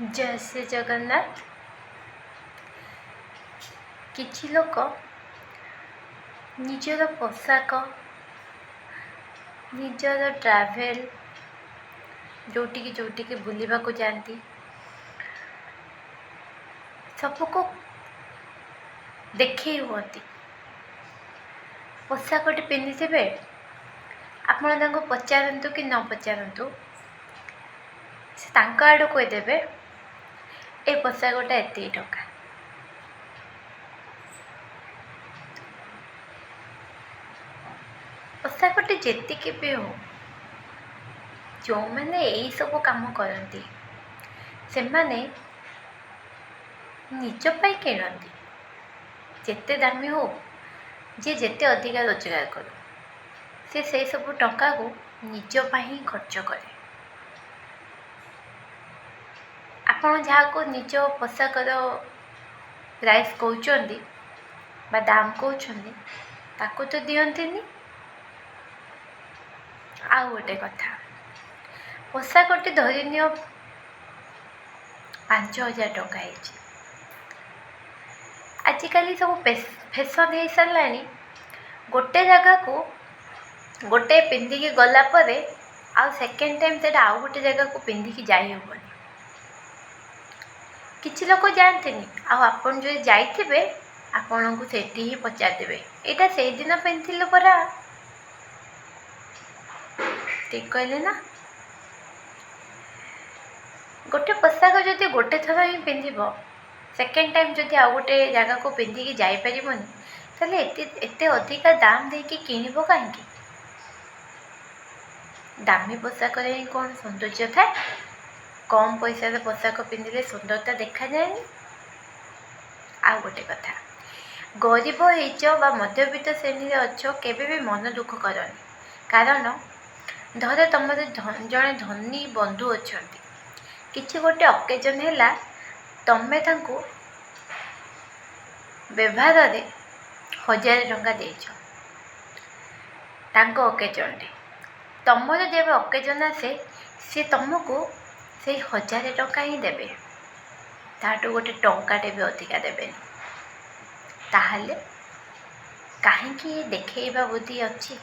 ଜୟ ଶ୍ରୀ ଜଗନ୍ନାଥ। କିଛି ଲୋକ ନିଜର ପୋଷାକ, ନିଜର ଟ୍ରାଭେଲ୍, ଯେଉଁଠିକି ଯେଉଁଠିକି ବୁଲିବାକୁ ଯାଆନ୍ତି, ସବୁକୁ ଦେଖେଇ ହୁଅନ୍ତି। ପୋଷାକଟି ପିନ୍ଧିଥିବେ, ଆପଣ ତାଙ୍କୁ ପଚାରନ୍ତୁ କି ନ ପଚାରନ୍ତୁ, ସେ ତାଙ୍କ ଆଡ଼ୁ କହିଦେବେ ଏ ପୋଷାକଟା ଏତିକି ଟଙ୍କା। ପୋଷାକଟି ଯେତିକି ବି ହଉ, ଯେଉଁମାନେ ଏଇସବୁ କାମ କରନ୍ତି ସେମାନେ ନିଜ ପାଇଁ କିଣନ୍ତି। ଯେତେ ଦାମୀ ହଉ, ଯିଏ ଯେତେ ଅଧିକା ରୋଜଗାର କରୁ, ସେ ସେସବୁ ଟଙ୍କାକୁ ନିଜ ପାଇଁ ହିଁ ଖର୍ଚ୍ଚ କରେ। ଆପଣ ଯାହାକୁ ନିଜ ପୋଷାକର ପ୍ରାଇସ୍ କହୁଛନ୍ତି ବା ଦାମ କହୁଛନ୍ତି, ତାକୁ ତ ଦିଅନ୍ତିନି। ଆଉ ଗୋଟେ କଥା, ପୋଷାକଟି ଧରିନିଅ 5000 ଟଙ୍କା ହେଇଛି। ଆଜିକାଲି ସବୁ ଫ୍ୟାସନ୍ ହେଇସାରିଲାଣି। ଗୋଟେ ଜାଗାକୁ ଗୋଟେ ପିନ୍ଧିକି ଗଲା ପରେ ଆଉ ସେକେଣ୍ଡ ଟାଇମ୍ ସେଇଟା ଆଉ ଗୋଟେ ଜାଗାକୁ ପିନ୍ଧିକି ଯାଇ ହେବନି। କିଛି ଲୋକ ଯାଆନ୍ତିନି, ଆଉ ଆପଣ ଯଦି ଯାଇଥିବେ ଆପଣଙ୍କୁ ସେଠି ହିଁ ପଚାରିଦେବେ, ଏଇଟା ସେଇଦିନ ପିନ୍ଧିଥିଲୁ ପରା। ଠିକ୍ କହିଲେ ନା? ଗୋଟେ ପୋଷାକ ଯଦି ଗୋଟେ ଥର ହିଁ ପିନ୍ଧିବ, ସେକେଣ୍ଡ ଟାଇମ୍ ଯଦି ଆଉ ଗୋଟେ ଜାଗାକୁ ପିନ୍ଧିକି ଯାଇପାରିବନି, ତାହେଲେ ଏତେ ଏତେ ଅଧିକା ଦାମ ଦେଇକି କିଣିବ କାହିଁକି? ଦାମୀ ପୋଷାକରେ ହିଁ କ'ଣ ସୌନ୍ଦର୍ଯ୍ୟ ଥାଏ? କମ୍ ପଇସାର ପୋଷାକ ପିନ୍ଧିଲେ ସୁନ୍ଦରତା ଦେଖାଯାଏନି? ଆଉ ଗୋଟେ କଥା, ଗରିବ ହେଇଛ ବା ମଧ୍ୟବିତ୍ତ ଶ୍ରେଣୀରେ ଅଛ, କେବେ ବି ମନ ଦୁଃଖ କରନି। କାରଣ ଧର ତମର ଜଣେ ଧନୀ ବନ୍ଧୁ ଅଛନ୍ତି, କିଛି ଗୋଟେ ଅକେଜନ୍ ହେଲା, ତମେ ତାଙ୍କୁ ବ୍ୟବହାରରେ 1000 ଟଙ୍କା ଦେଇଛ ତାଙ୍କ ଅକେଜନ୍ରେ। ତମର ଯେବେ ଅକେଜନ୍ ଆସେ, ସିଏ ତମକୁ ସେଇ 1000 ଟଙ୍କା ହିଁ ଦେବେ, ତାଠୁ ଗୋଟେ ଟଙ୍କାଟେ ବି ଅଧିକା ଦେବେନି। ତାହେଲେ କାହିଁକି ଏ ଦେଖେଇବା ବୁଦ୍ଧି ଅଛି?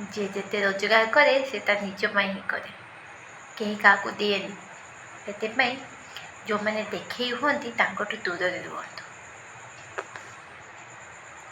ଯିଏ ଯେତେ ରୋଜଗାର କରେ ସେ ତା ନିଜ ପାଇଁ ହିଁ କରେ, କେହି କାହାକୁ ଦିଏନି। ସେଥିପାଇଁ ଯେଉଁମାନେ ଦେଖେଇ ହୁଅନ୍ତି ତାଙ୍କଠୁ ଦୂରରେ ରୁହନ୍ତୁ।